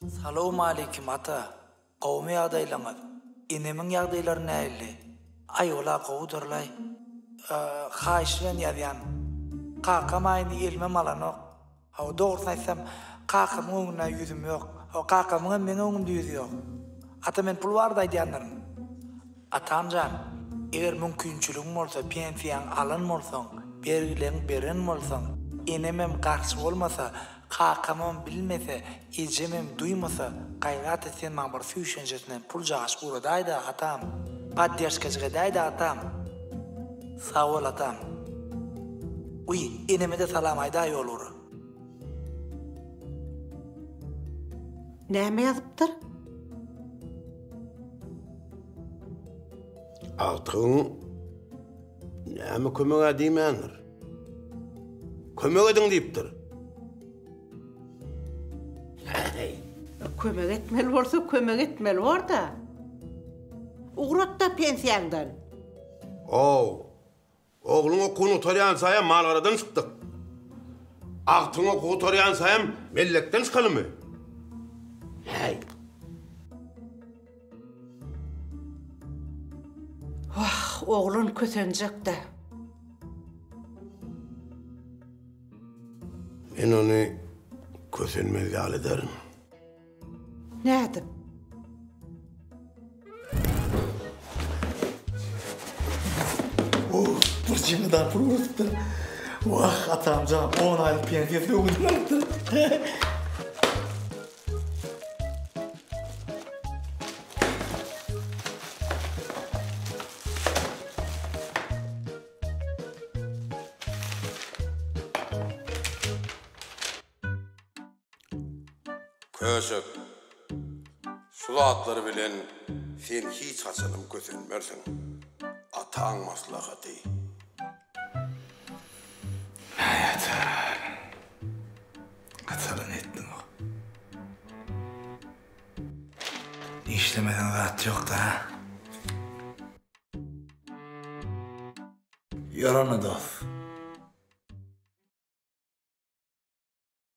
Salowmaleýkim ata, gowumy ýagdaýlaňyz? Enemiň ýagdaýlary nähili? Aý ola gowudyrlaý. Haýyş bilen ýazýan. Kakam-a indi elimem alanok. Hawa, dogrusyny aýtsam, kakamyň öňünde ýüzüm ýok. Hawa, kakamyň hem meň öňümde ýüzi ýok. Ata, men pul barada aýdýandyryn. Atam jan, eger mümkinçiligiň bolsa, pensiýaňy alan bolsaň, bergileňi beren bolsaň, enemem garşy bolmasa, kakamam bilmese, ejemem duýmasa, gaýrat et sen maňa bir süýşenjesinden puljagaş ugradaý-da, atam. Podderşkajyk edäý-dä, atam. Sag bol, atam. Wiý, eneme-de salam aýdaý ýol ugra. Näme ýazypdyr? Agtygyň näme kömeg-ä diýmändir. Kömek ediň diýipdir. Häý. Kömek etmeli bolsa kömek etmeli bor-da. Ugrat-da pensiýaňdan. Ow, Ogluň okuwyny gutarýançaýam mal-garadan çykdyk. Agtygyň okuwy gutarýançaýam mellekden çykalymy? Häý. Wah, oglan kösenjek-dä. Men ony kösenmez ýaly ederin. Nädip? Oh, bir çemedan pul ugradypdyr. Wah, atamjan, on aýlyk pensiýasyny öňünden alypdyr. Köşek, şu zatlary bilen sen hiç haçanam kösenmersiň. Ataň maslahaty. Äý ata. Atalan etdiň-ow. Işlemeseň zat ýok-da. Ýör onda dost.